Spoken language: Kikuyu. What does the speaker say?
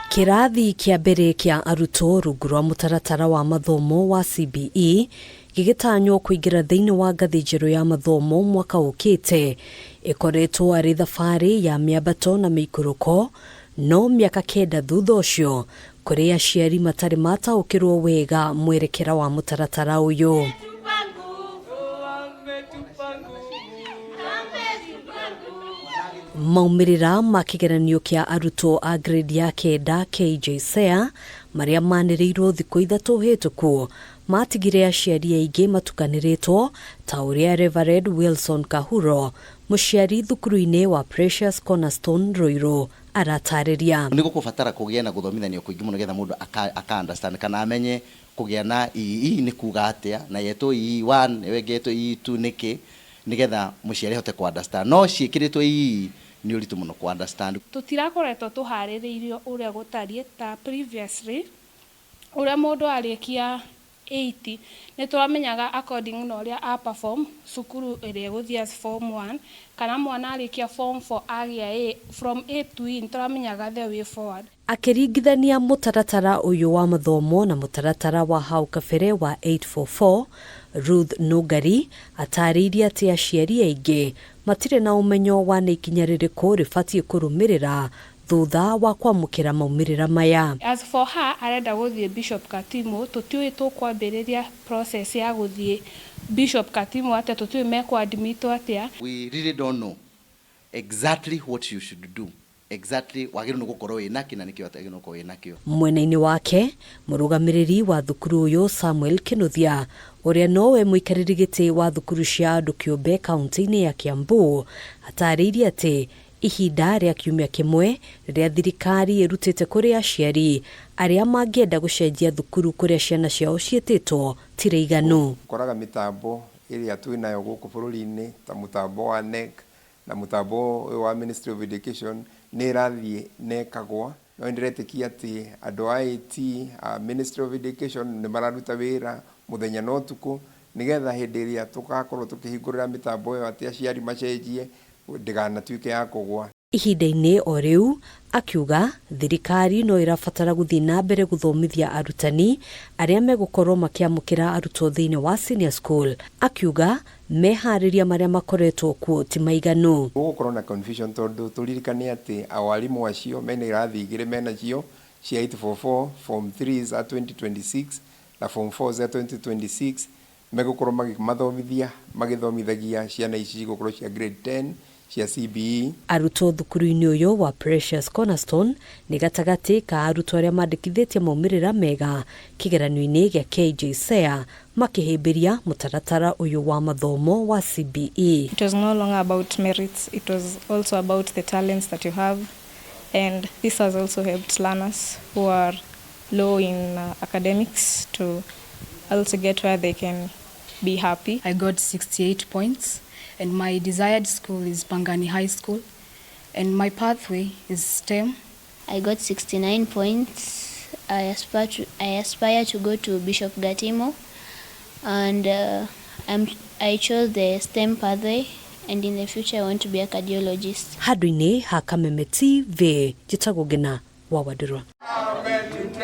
Kĩrathi kĩa mbere kĩa arutwo rungu rwa mũtaratara wa mathomo wa CBE gĩgĩtanywo kũingĩra thĩinĩ wa ngathĩ njerũ ya mathomo mwaka ũkĩte. Ĩkoretwo arĩ thabarĩ ya mĩambato na mĩikũrũko, no mĩaka kenda thutha ũcio, kũrĩ aciari matarĩ mataũkĩrwo wega mwerekera wa mũtaratara ũyũ. Maumĩrĩra ma kĩgeranio kĩa arutwo a grade ya kenda KJSEA marĩa manĩrĩirwo thikũ ithatũ hĩtũku matigire aciari aingĩ matukanĩrĩtwo ta ũrĩa Reverend Wilson Kahuro mũciari thukuru-inĩ wa Precious Cornerstone Ruiru aratarĩria. Nĩ gũkũbatara kũgĩe na gũthomithanio kũingĩ mũno nĩgetha mũndũ aka understand kana amenye kũgĩa na EE nĩ kuga atĩa na yetwo EE1 ĩyo ĩngĩ yetwo EE2 nĩkĩ nĩgetha mũciari ahote kũ understand no ciĩkĩrĩtwo EE nĩ ũritũ mũno kũ understand. Tũtirakoretwo tũharĩrĩirio ũrĩa gũtariĩ ta previously, ũrĩa mũndũ arĩkia 8 nĩ tũramenyaga according na ũrĩa a perform cukuru ĩrĩa ĩgũthiĩ as form 1 kana mwana arĩkia form 4 agĩa A, from A to E nĩ tũramenyaga the way forward. Akĩringithania mũtaratara ũyũ wa mathomo na mũtaratara wa hau kabere wa 844, Ruth Nũngari atarĩirie atĩ aciari aingĩ matirĩ na ũmenyo wa nĩ ikinya rĩrĩkũ rĩbatiĩ kũrũmĩrĩra thutha wa kwamũkĩra maumĩrĩra maya. As for her arenda gũthiĩ Bishop Katimo, tũtiũĩ tũkwambĩrĩria process ya gũthiĩ Bishop Katimo atĩa, tũtiũĩ mekũ admit atĩa. We really don't know exactly what you should do exactly wagĩrĩirwo nĩ gũkorwo wĩ nakĩ na nĩkĩ wagĩrĩirwo nĩ gũkorwo wĩ nakĩo. Mwena-inĩ wake, mũrũgamĩrĩri wa thukuru ũyũ Samuel Kĩnuthia ũrĩa nowe mũikarĩri gĩtĩ wa thukuru cia andũ kĩũmbe kaunti-inĩ ya Kiambu atarĩirie atĩ ihinda rĩa kiumia kĩmwe rĩrĩa thirikari ĩrutĩte kũrĩ aciari arĩa mangĩenda gũcenjia thukuru kũrĩa ciana ciao ciĩtĩtwo ti rĩiganu. Ũkoraga mĩtambo ĩrĩa twĩnayo gũkũ bũrũri-inĩ ta mũtambo wa KNEC na mũtambo ũyũ wa Ministry of Education nĩ ĩrathiĩ na ĩkagwa no nĩndĩretĩkia atĩ andũ a IT a Ministry of Education nĩ mararuta wĩra mũthenya na ũtukũ nĩgetha hĩndĩ ĩrĩa tũgakorwo tũkĩhingũrĩra mĩtambo ĩyo atĩ aciari macenjie ndĩganatuĩke ya kũgwa. Ihinda-inĩ o rĩu akiuga thirikari no ĩrabatara gũthiĩ na mbere gũthomithia arutani arĩa megũkorwo makĩamũkĩra arutwo thĩinĩ wa senior school, akiuga meharĩria marĩa makoretwo kuo ti maiganu. Gũgũkorwo na confusion tondũ tũririkane atĩ awarimũ acio mena irathi igĩrĩ menacio cia 844 form 3 za 2026 na form 4 za 2026 megũkorwo magĩmathomithia magĩthomithagia ciana ici cigũkorwo cia grade 10 cia CBE. Arutwo thukuru-inĩ ũyũ wa Precious Cornerstone nĩ gatagatĩ ka arutwo arĩa mandĩkithĩtie maumĩrĩra mega kĩgeranio-inĩ gĩa KJSEA makĩhĩmbĩria mũtaratara ũyũ wa mathomo wa CBE. It was no longer about merits, it was also about the talents that you have, and this has also helped learners who are low in academics to also get where they can be happy. I got 68 points, and my desired school is Pangani High School, and my pathway is STEM. I got 69 points. I aspire to go to Bishop Gatimo, and I chose the STEM pathway, and in the future I want to be a cardiologist. Handũ-inĩ ha Kameme TV, njĩtagwo Ngina wa Wandirwa. Amen.